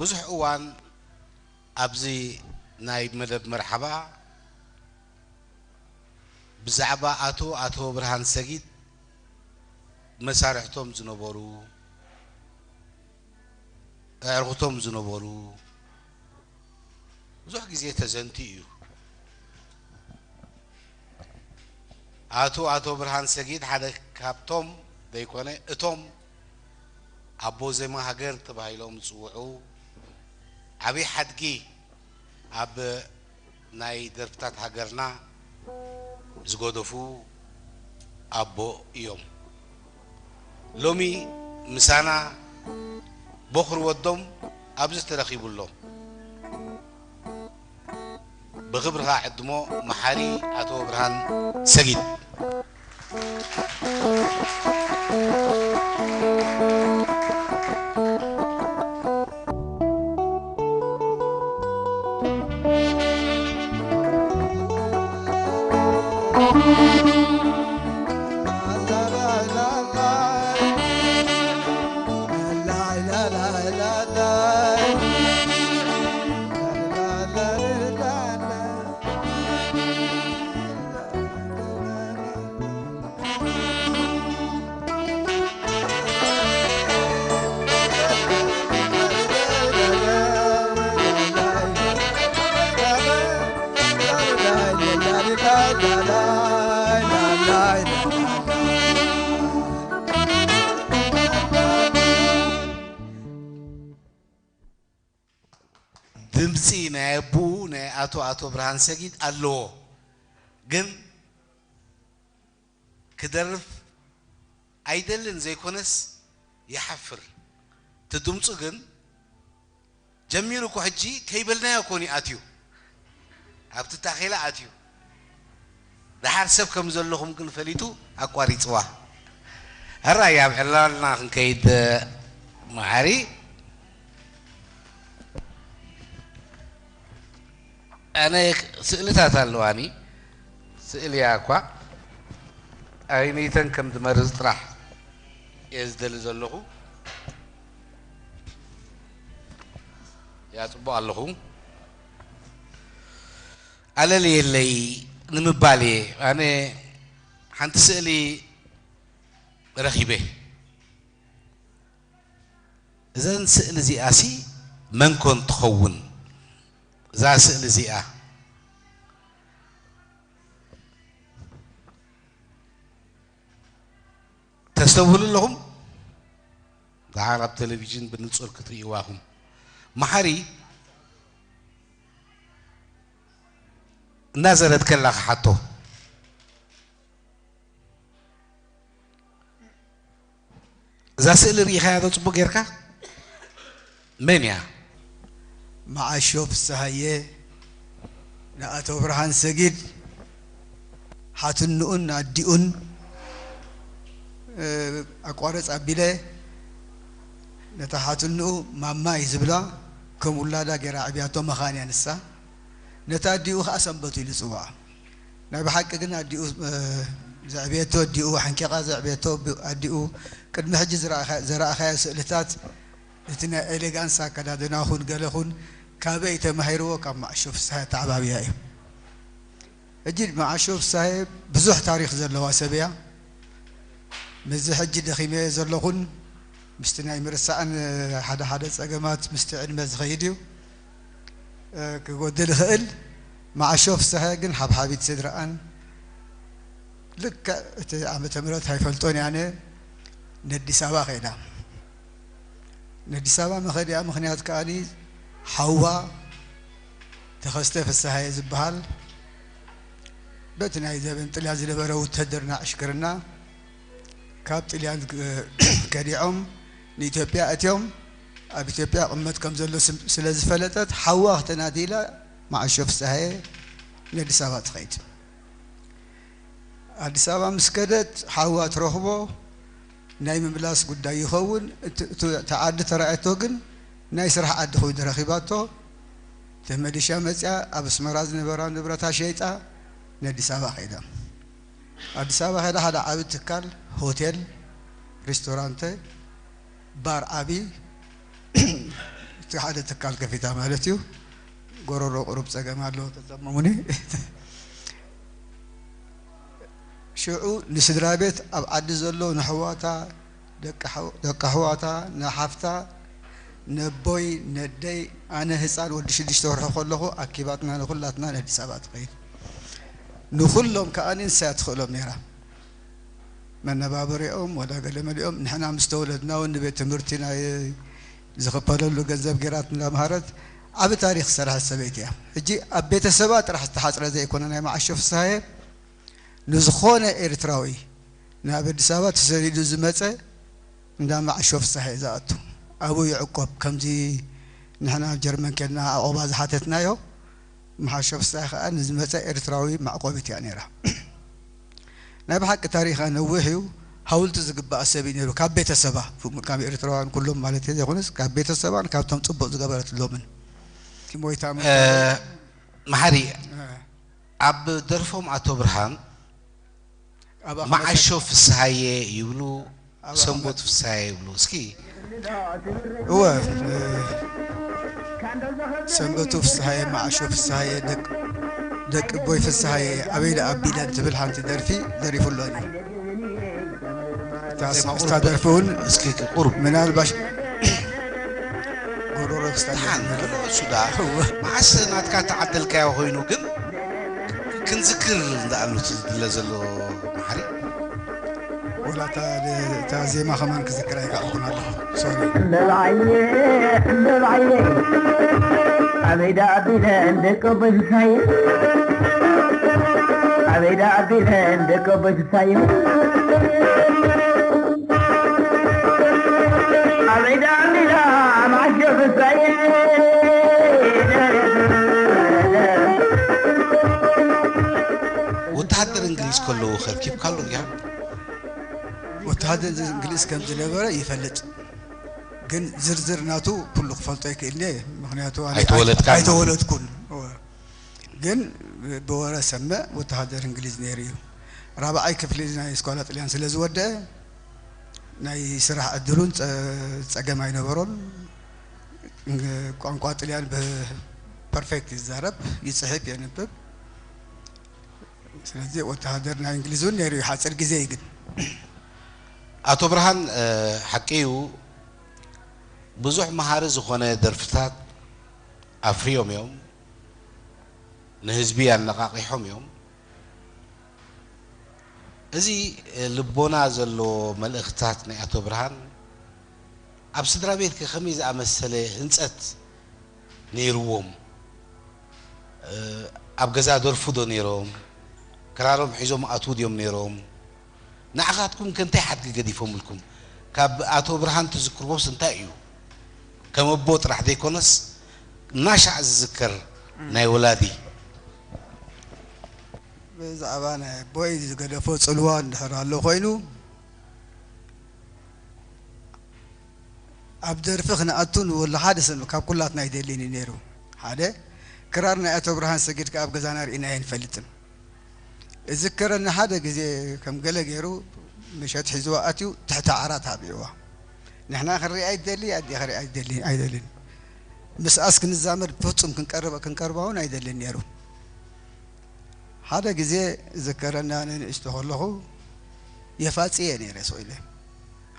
ብዙሕ እዋን ኣብዚ ናይ መደብ መርሓባ ብዛዕባ ኣቶ ኣቶ ብርሃን ሰጊድ መሳርሕቶም ዝነበሩ፣ ኣዕርኽቶም ዝነበሩ ብዙሕ ግዜ ተዘንቱ እዩ። ኣቶ ኣቶ ብርሃን ሰጊድ ሓደ ካብቶም ዘይኮነ እቶም ኣቦ ዜማ ሃገር ተባሂሎም ዝጽውዑ ዓብዪ ሓድጊ ኣብ ናይ ደርፍታት ሃገርና ዝገደፉ ኣቦ እዮም። ሎሚ ምሳና በኹሪ ወዶም ኣብዚ ተረኺቡ ኣሎ። ብኽብሪ ኸዓ ዕድሞ መሓሪ ኣቶ ብርሃን ሰጊድ። ድምፂ ናይ ኣቦኡ ናይ ኣቶ ኣቶ ብርሃን ሰጊድ ኣለዎ፣ ግን ክደርፍ ኣይደልን ዘይኮነስ ይሓፍር። እቲ ድምፁ ግን ጀሚሩ እኮ ሕጂ ከይበልናዮ እኮ እዩ ኣትዩ፣ ኣብቲ ታኼላ ኣትዩ። ደሓር ሰብ ከም ዘለኹም ግን ፈሊጡ ኣቋሪፅዋ። ሕራይ ኣብ ዕላልና ክንከይድ መሓሪ። ኣነ ስእልታት ኣለዋኒ፣ ስእሊ እያ እኳ ኣይነይተን ከም ዝመርጽ ጥራሕ እየ ዝደሊ ዘለኹ። እያ ጽቡቕ ኣለኹ። ኣለልየለይ ንምባል እየ። ኣነ ሓንቲ ስእሊ ረኺበ። እዘን ስእሊ እዚኣሲ መን ኮን ትኸውን? እዛ ስእሊ እዚኣ ተስተብህሉ ኣለኹም? ደሓር ኣብ ቴሌቪዥን ብንጹር ክትርእይዋ ኢኹም። መሓሪ እናዘረትከላ ክሓቶ፣ እዛ ስእሊ ርኢኻያ ዶ ጽቡቕ ጌርካ? መን እያ? መዓሾ ፍስሃየ ንኣቶ ብርሃን ሰጊድ ሓትንኡን ኣዲኡን፣ እ፣ ኣቋርጽ ኣቢለ ነታ ሓትንኡ ማማይ ዝብላ ከም ውላዳ ገይራ ኣዕብያቶ መኻን እያ ንሳ። ነታ ኣዲኡ ኸኣ ሰንበቱ ኢሉ ዝጽውዓ። ናይ ብሓቂ ግን ኣዲኡ፣ እ፣ ዘዕብየቶ ኣዲኡ፣ ሓንቂቓ ዘዕብየቶ ብ-፣ ኣዲኡ፣ ቅድሚ ሕጂ ዝረኣኻ-፣ ዘረኣኻዮ ስእልታት፣ እቲ ናይ ኤሌጋንስ ኣከዳድና ኹን ገለ ኹን ካበይ ተማሂርዎ? ካብ መዓሾ ፍስሃ ኣተዓባብያ እዩ። ሕጂ መዓሾ ፍስሃ ብዙሕ ታሪኽ ዘለዋ ሰብ እያ። ምስዚ ሕጂ ደኺመ ዘለኹን ምስቲ ናይ ምርሳዕን ሓደ ሓደ ጸገማት ምስቲ ዕድመ ዝኸይድ እዩ፣ እ፣ ክጎድል ይኽእል። መዓሾ ፍስሃ ግን ሓብሓቢት ስድራኣን ልክዕ እቲ ዓመተ ምህረት ኣይፈልጦን እየ ኣነ፣ ነዲስ ኣበባ ከይዳ። ነዲስ ኣበባ መኸዲኣ ምኽንያት ከኣኒ ሓዋ ተኸስተ ፍስሃየ ዝበሃል በቲ ናይ ዘበን ጥልያን ዝነበረ ውተድርና ዕሽክርና ካብ ጥልያን ከዲዖም ንኢትዮጵያ እትዮም ኣብ ኢትዮጵያ ቅመት ከም ዘሎ ስም-፣ ስለ ዝፈለጠት ሓዋ ክተናዲ ኢላ መዓሾ ፍስሃየ ነዲስ ኣበባ ትኸይድ። ኣዲስ ኣበባ ምስ ከደት ሓዋ ትረኽቦ ናይ ምምላስ ጉዳይ ይኸውን። እቲ፣ እቲ፣ እቲ ዓዲ ተራእየቶ ግን ናይ ስራሕ ዓዲ ኮይኑ ረኺባቶ። ተመሊሻ መፅያ ኣብ ኣስመራ ዝነበራ ንብረታ ሸይጣ ነዲስ ኣበባ ከይዳ። ኣዲስ ኣበባ ከይዳ ሓደ ዓቢ ትካል ሆቴል፣ ሬስቶራንተ፣ ባር ዓቢ እቲ ሓደ ትካል ከፊታ ማለት እዩ። ጎረሮ ቁሩብ ጸገም ኣለዎ፣ ተጸመሙኒ። ሽዑ ንስድራ ቤት ኣብ ዓዲ ዘሎ ንሕዋታ፣ ደቂ ኣሕዋታ፣ ንሓፍታ፣ ነቦይ፣ ነደይ፣ ኣነ ህፃን ወዲ ሽዱሽተ ወርሒ ከለኹ ኣኪባትና ንኹላትና ንኣዲስ ኣበባ ትኸይድ። ንኹሎም ከኣ ንሳ ትኽእሎም ነይራ። መነባበሪኦም ወላ ገለ መሊኦም ንሕና ምስ ተወለድና እውን ንቤት ትምህርቲ ናይ ዝኽፈለሉ ገንዘብ ጌራት እንዳምሃረት ዓቢ ታሪኽ ዝሰርሐት ሰበይቲ እያ። ሕጂ ኣብ ቤተሰባ ጥራሕ ዝተሓጽረ ዘይኮነ ናይ መዓሾ ፍስሃየ ንዝኾነ ኤርትራዊ ናብ ኣዲስ ኣበባ ተሰዲዱ ዝመጸ እንዳ መዓሾ ፍስሃየ ዝኣቱ ኣብኡ ይዕቆብ። ከምዚ ንሕና ኣብ ጀርመን ኬድና ኣቑባ ዝሓተትናዮ መዓሾ ፍስሃየ ከኣ ንዝመጸ ኤርትራዊ መዕቆቢት እያ ነይራ። ናይ ብሓቂ ታሪኻ ነዊሕ እዩ። ሃውልቲ ዝግባእ ሰብ እዩ ነይሩ። ካብ ቤተሰባ፣ ካብ ኤርትራውያን ኩሎም ማለት ዘይኮነስ ካብ ቤተሰባን ካብቶም ጽቡቕ ዝገበረትሎምን ሞይታ መ- መሓሪ፣ ኣብ ደርፎም ኣቶ ብርሃን ኣብ ኣኽመድ መዓሾ ፍስሃየ ይብሉ፣ ኣብ ኣኽመድ ሰንበቱ ፍስሃየ ይብሉ። እስኪ እወ፣ እ፣ ሰንበቱ ፍስሃየ፣ መዓሾ ፍስሃየ፣ ደቅ-፣ ደቂ ቦይ ፍስሃየ፣ ኣበይ ደኣ ኣቢለን ትብል ሓንቲ ደርፊ ደሪፉ ኣሎ እዩ። እታ ስ-፣ እታ ደርፊ እውን እስኪ ቁሩብ ምናልባሽ ጎሮሮ ክስታል ደሓን ይብል። እሱ ደኣ እወ። መዓስ ናትካ ተዓደልካዮ ኮይኑ ግን ክንዝክር እንዳኣሉ ዝድለ ዘሎ መሓሪ። ወላ እታ፣ እታ ዜማ ከማን ክዝክር ኣይከኣልኩን ኣለኹ። ሶሪ። እምበባዓየ፣ እምበባዓየ፣ ኣበይ ደኣ ኣቢለን ደቂ ኣቦይ ፍስሃየ? ኣበይ ደኣ ኣቢለን ደቂ ኣቦይ ፍስሃየ? ኣበይ ደኣ ኣቢላ መዓሾ ፍስሃየ? ወተሃደር እንግሊዝ ከለዉ ከርኪብካሉ እያ? ወተሃደር እንግሊዝ ከም ዝነበረ ይፈልጥ፣ ግን ዝርዝር ናቱ ኩሉ ክፈልጦ ይክእል እየ፣ ምኽንያቱ ኣነ ኣይተወለድካን ማለት እዩ። ኣይተወለድኩን። እወ። ግን ብወረ ሰምዕ ወተሃደር እንግሊዝ ነይሩ እዩ። ራብዓይ ክፍሊ ናይ ስኳላ ጥልያን ስለ ዝወደአ ናይ ስራሕ ዕድሉን ጸ-፣ ጸገም ኣይነበሮን። ቋንቋ ጥልያን ብፐርፌክት ይዛረብ፣ ይጽሕፍ፣ የንብብ። ስለዚ ወተሃደር ናይ እንግሊዝ እውን ነይሩ እዩ፣ ሓፂር ግዜ እዩ ግን። ኣቶ ብርሃን፣ እ፣ ሓቂ እዩ፣ ብዙሕ መሃሪ ዝኾነ ደርፍታት ኣፍርዮም እዮም፣ ንህዝቢ ኣነቓቒሖም እዮም። እዚ፣ እ፣ ልቦና ዘለዎ መልእኽትታት ናይ ኣቶ ብርሃን ኣብ ስድራ ቤት ከ ከመይ ዝኣመሰለ ህንጸት ነይርዎም? እ፣ ኣብ ገዛ ደርፉ ዶ ነይሮም? ክራሮም ሒዞም ኣትዉ ድዮም ነይሮም? ንዓኻትኩም ከ እንታይ ሓድጊ ገዲፎምልኩም? ካብ ኣቶ ብርሃን ትዝክርዎስ እንታይ እዩ? ከም ኣቦ ጥራሕ ዘይኮነስ፣ እናሻዕ ዝዝከር ናይ ወላዲ። ብዛዕባ ናይ ኣቦይ ዝገደፎ ጽልዋ እንድሕር ኣሎ ኮይኑ፣ ኣብ ደርፊ ክንኣቱ ንወላ ሓደ ሰብ ካብ ኩላትና ኣይደልን እዩ ነይሩ። ሓደ ክራር ናይ ኣቶ ብርሃን ሰጊድ ከኣ ኣብ ገዛና ርኢና ኣይንፈልጥን። እዝከረኒ ሓደ ግዜ ከም ገለ ገይሩ ምሸት ሒዝዋ ኣትዩ ትሕቲ ዓራት ኣብዒዋ። ንሕና ክንርኢ ኣይደሊ፣ ኣዴ ክርኢ ኣይደሊ፣ ኣይደልን። ምስኣስ ክንዛመድ ፍጹም ክንቀርብ፣ ክንቀርባ እውን ኣይደልን ነይሩ። ሓደ ግዜ ዝከረና ንንእሽቶ ከለኹ የፋጺ እየ ነይረ ስቕ ኢለ።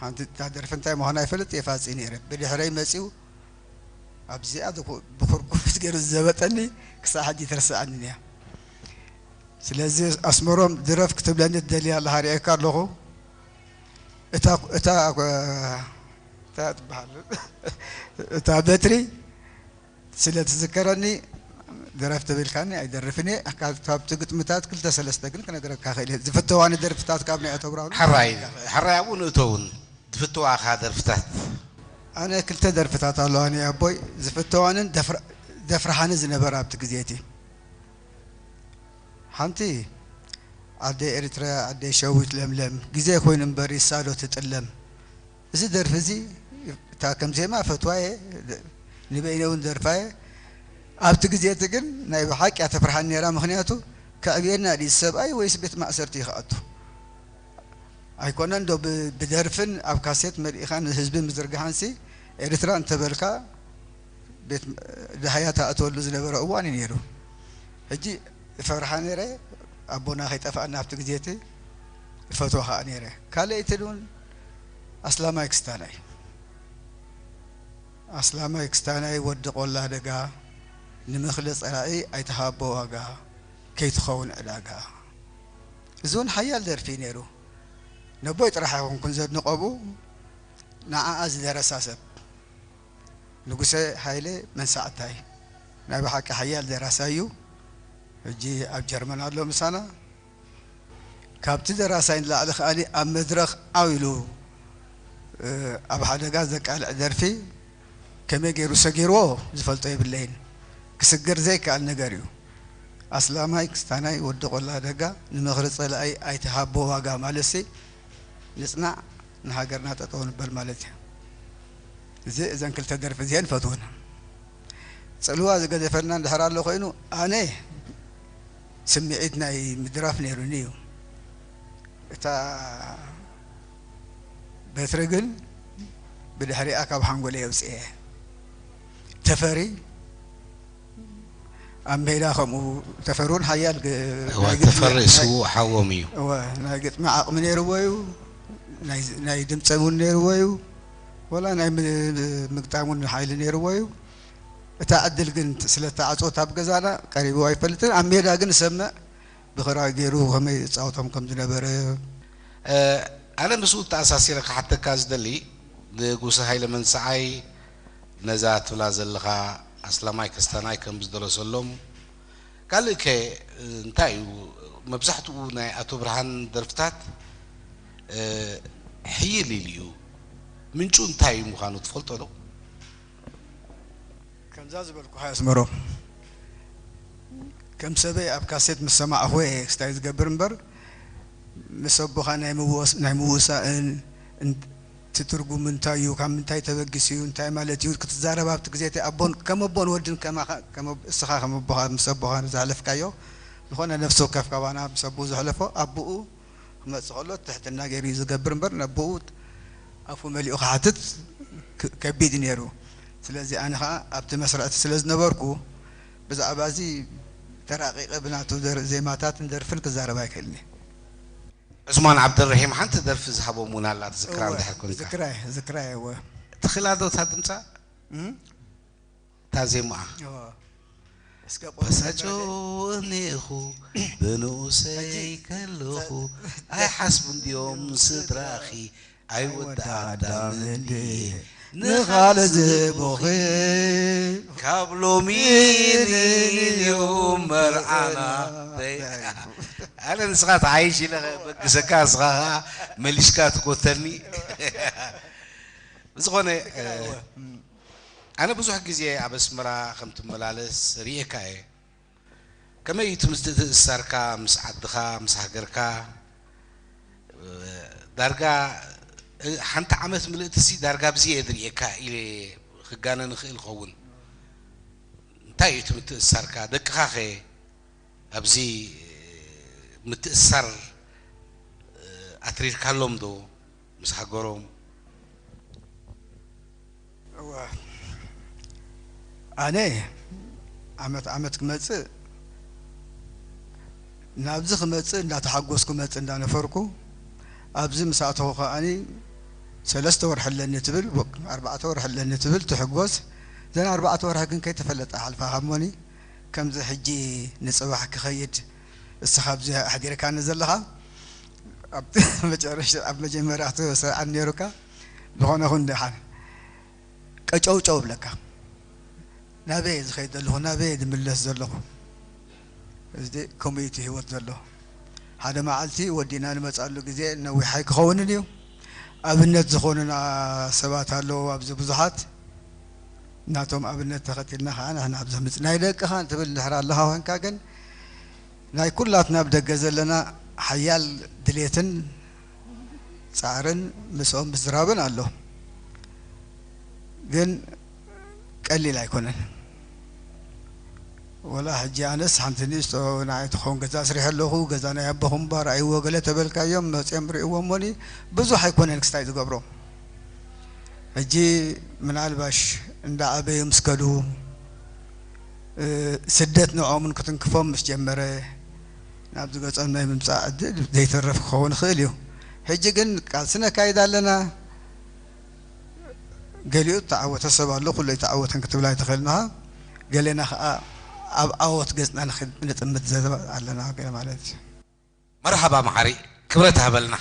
ሓንቲ እታ ደርፊ እንታይ ምዃና ይፈልጥ የፋጺ ነይረ። ብድሕረይ መጺኡ ኣብዚኣ ብኩርኩሪት ገይሩ ዝዘበጠኒ ክሳዕ ሕጂ ትርስዓኒ እያ። ስለዚ ኣስመሮም ድረፍ ክትብለኒ ትደሊ ኣለኻ ርእየካ ኣለኹ። እታ፣ እታ፣ እታ ትበሃል፣ እታ በትሪ ስለ ትዝከረኒ ድረፍ ተቢልካኒ ኣይደርፍን እየ። ካብ፣ ካብቲ ግጥምታት ክልተ ሰለስተ ግን ክነግረካ ክእል እየ። ዝፍተዋኒ ደርፍታት ካብ ናይ ኣቶ ብርሃኑ። ሕራይ፣ ሕራይ ኣብኡ ንእተውን ዝፍተዋኻ ደርፍታት። ኣነ ክልተ ደርፍታት ኣለዋኒ ኣቦይ፣ ዝፍተዋንን ደፍር-፣ ደፍርሓኒ ዝነበረ ኣብቲ ግዜ እቲ። ሓንቲ ኣደ ኤርትራ፣ ኣደ ሸዊት ለምለም፣ ግዜ ኮይኑ እምበር ይሳዶ ትጥለም። እዚ ደርፊ እዚ እታ ከም ዜማ ፈትዋየ፣ ንበይነ እውን ደርፋየ። ኣብቲ ግዜ እቲ ግን ናይ ብሓቂ እያ ተፍርሓኒ ነይራ፣ ምኽንያቱ ከዕብየና ድዩ ሰብኣይ ወይስ ቤት ማእሰርቲ እዩ ክኣቱ? ኣይኮነን ዶ ብ-፣ ብደርፍን ኣብ ካሴት መሊእኻ ንህዝቢ ምዝርግሓንሲ ኤርትራ እንተበልካ ቤት ዳህያ ተኣትወሉ ዝነበረ እዋን እዩ ነይሩ። ሕጂ እፈርሓ ነይረ፣ ኣቦና ከይጠፍኣና ኣብቲ ግዜ እቲ እፈትዋ ከኣ ነይረ። ካልኣይቲ እውን ኣስላማይ ክስታናይ፣ ኣስላማይ ክስታናይ ወዲ ቆላ ደጋ፣ ንምኽሊ ጸላኢ ኣይትሃቦ ዋጋ፣ ከይትኸውን ዕዳጋ። እዚ እውን ሓያል ደርፊ እዩ ነይሩ። ነቦይ ጥራሕ ኣይኮንኩን ዘድንቖ ብኡ፣ ንዓኣ ዝደረሳ ሰብ። ንጉሰ ሃይለ መንሳዕታይ ናይ ብሓቂ ሓያል ደራሳይ እዩ። ሕጂ ኣብ ጀርመን ኣሎ ምሳና። ካብቲ ደራሳይ ንላዕሊ ከኣ ኣብ መድረኽ ዓው ኢሉ፣ እ፣ ኣብ ሓደጋ ዘቃልዕ ደርፊ ከመይ ገይሩ ሰጊርዎ ዝፈልጦ የብለይን። ክስገር ዘይከኣል ነገር እዩ። ኣስላማይ ክስታናይ ወዲ ቆላ ደጋ፣ ንምኽሪ ጸላኢ ኣይትሃቦ ዋጋ ማለትሲ፣ ንጽናዕ፣ ንሃገርና ጠጠው ንበል ማለት እዩ። እዚ፣ እዘን ክልተ ደርፊ እዚአን ይፈትወን። ጽልዋ ዝገደፈልና እንድሕር ኣሎ ኮይኑ፣ ኣነ ስምዒት ናይ ምድራፍ ነይሩኒ እዩ። እታ በትሪ ግን ብድሕሪኣ ካብ ሓንጎለይ የውፅኤ። ተፈሪ ኣብ ሜዳ ከምኡ፣ ተፈሪ እውን ሓያል ግ-፣ እዋ፣ ናይ ግጥሚ፣ ተፈሪ ናይ፣ ስዉእ ሓዎም እዩ። እወ፣ ናይ ግጥሚ ዓቕሚ ነይርዎ እዩ። ናይ፣ ናይ ድምፂ እውን ነይርዎ እዩ። ወላ ናይ ም-፣ ምግጣም እውን ሓይሊ ነይርዎ እዩ። እታ ዕድል ግን ስለ እተዓፀወት ኣብ ገዛና ቀሪቡ ኣይፈልጥን። ኣብ ሜዳ ግን እሰምዕ፣ ብኽራይ ገይሩ ከመይ ይፃወቶም ከም ዝነበረ። እ፣ ኣነ ምስኡ ተኣሳሲረ ክሓተካ ዝደሊ፣ ንጉሰ ሃይለ መንሰዓይ ነዛ ትብላ ዘለኻ ኣስላማይ ከስታናይ ከም ዝደረሰሎም፣ ካልእ ከ እንታይ እዩ? መብዛሕትኡ ናይ ኣቶ ብርሃን ደርፍታት፣ እ፣ ሕይል ኢሉ እዩ። ምንጩ እንታይ እዩ ምዃኑ ትፈልጦ ዶ? ከምዛ ዝበልኩኻ ኣስመሮም፣ ከም ሰበይ ኣብ ካሴት ምስ ሰማዕኹ እየ ክስታይ ዝገብር እምበር፣ ምስ ኣቦኻ ናይ ምወስ-፣ ናይ ምውሳእን እን-፣ እቲ ትርጉም እንታይ እዩ፣ ካብ ምንታይ ተበጊሱ እዩ፣ እንታይ ማለት እዩ ክትዛረብ ኣብቲ ግዜ እቲ ኣቦን፣ ከም ኣቦን ወድን ከማኻ፣ ከም ኣብ-፣ እስኻ ከም ኣቦኻ ምስ ኣቦኻ ዘሕለፍካዮ፣ ዝኾነ ነፍሲ ወከፍ ካባና ምስ ኣቦኡ ዘሕለፎ፣ ኣቦኡ ክመጽእ ከሎ ትሕትና ገይሩ እዩ ዝገብር እምበር፣ ነቦኡ ኣፉ መሊኡ ክሓትት ክ-፣ ከቢድ እዩ ነይሩ። ስለዚ ኣነ ኸኣ ኣብቲ መስርዕ እቲ ስለ ዝነበርኩ፣ ብዛዕባ እዚ ተራቒቐ ብናቱ ደር-፣ ዜማታትን ደርፍን ክዛረብ ኣይክእልን እየ። ዑስማን ዓብደልረሒም ሓንቲ ደርፊ ዝሃቦም እውን ኣላ፣ ትዝክራ እወ፣ እንድሕር ኮንካ። ዝክራ እየ፣ ዝክራ እየ፣ እወ። ትኽእላ ዶ እታ ድምጻ? እም? እታ ዜማኣ። እወ። እስከ ቆርጥ በሳጮ በል። እኔኹ ብንኡሰይ ሕጂ ከለኹ ጸ-፣ ኣይሓስቡ እንድዮም ስድራኺ፣ ኣይወዳዳም እንድየ ንኻልእ ዝህቦኺ። ካብ ሎሚ ንንዮም መርዓና። ኣነ ንስኻ ትሓይሽ ኢለ በግሰካ፣ ንስኻ ኸዓ መሊስካ ትጎተኒ። ብዝኾነ፣ እ፣ ኣነ ብዙሕ ግዜ ኣብ ኣስመራ ከም ትመላለስ ርእየካ እየ። ከመይ እዩ እቲ ምትእስሳርካ ምስ ዓድኻ፣ ምስ ሃገርካ? እ፣ ዳርጋ፣ እ፣ ሓንቲ ዓመት ምልእቲ ሲ ዳርጋ ብዚ እየ ዝርእየካ ኢለ ክጋነን እኽእል እኸውን። እንታይ እዩ እቲ ምትእስሳርካ? ደቅኻ ኸ ኣብዚ ምትእስሳር፣ እ፣ ኣትሪርካሎም ዶ ምስ ሃገሮም? እወ። ኣነ ዓመት ዓመት ክመጽእ፣ ናብዚ ክመጽእ እንዳተሓጎስኩ ክመጽእ እንዳነፈርኩ፣ ኣብዚ ምስ ኣተኹ ከኣኒ ሰለስተ ወርሒ ኣለኒ ትብል፣ ኣርባዕተ ወርሒ ኣለኒ ትብል፣ ትሕጎስ። እዘን ኣርባዕተ ወርሒ ግን ከይተፈለጣ ሓልፋ ሃሞኒ። ከምዚ ሕጂ ንጽባሕ ክኸይድ እስኻ ኣብዚ ኣሕዲርካኒ ዘለኻ፣ ኣብ መጨረሻ፣ ኣብ መጀመርያ ክትሰርዓኒ ነይሩካ። ዝኾነ ኹን ደሓን ቀጨውጨው እብለካ። ናበይ እየ ዝኸይድ ዘለኹ? ናበይ እየ ዝምለስ ዘለኹ? እዚ ከምኡ እዩ እቲ ህይወት ዘሎ። ሓደ መዓልቲ ወዲእና ንመጽኣሉ ግዜ ነዊሕ ኣይክኸውንን እዩ። ኣብነት ዝኾኑና ሰባት ኣለዉ ኣብዚ ብዙሓት። ናቶም ኣብነት ተኸቲልና ኸዓ ንሕና ኣብዚ ምጽ-፣ ናይ ደቅኻ ትብል እንድሕር ኣለኻ ኮንካ ግን ናይ ኩላትና ኣብ ደገ ዘለና ሓያል ድሌትን ጻዕርን ምስኦም ምዝራብን ኣሎ። ግን ቀሊል ኣይኮነን። ወላ ሕጂ ኣነስ ሓንቲ ንእሽቶ ንዓይ ትኸውን ገዛ ኣስሪሐ ኣለኹ፣ ገዛ ናይ ኣቦኹም እባ ረኣይዎ ገለ ተበልካዮም፣ መጺኦም ርእይዎ እሞኒ፣ ብዙሕ ኣይኮነን ክስታይ ዝገብሮም። ሕጂ ምናልባሽ እንዳ ኣበዩ ምስ ከዱ፣ እ፣ ስደት ንዕኦምን ክትንክፎም ምስ ጀመረ፣ ናብዚ ገጾም ናይ ምምጻእ ዕድል ዘይተረፍ ክኸውን ይኽእል እዩ። ሕጂ ግን ቃልሲ ነካይድ ኣለና። ገሊኡ እተዓወተ ሰብ ኣሎ፣ ኩሉ ኣይተዓወተን ክትብል ኣይትኽእልን ኢኻ። ገሌና ኸኣ ኣብ ዓወት ገጽና ንኽድ-፣ ንጥምት ዘረባ ኣለና ማለት እዩ። መርሃባ መሓሪ፣ ክብረት ሃበልና።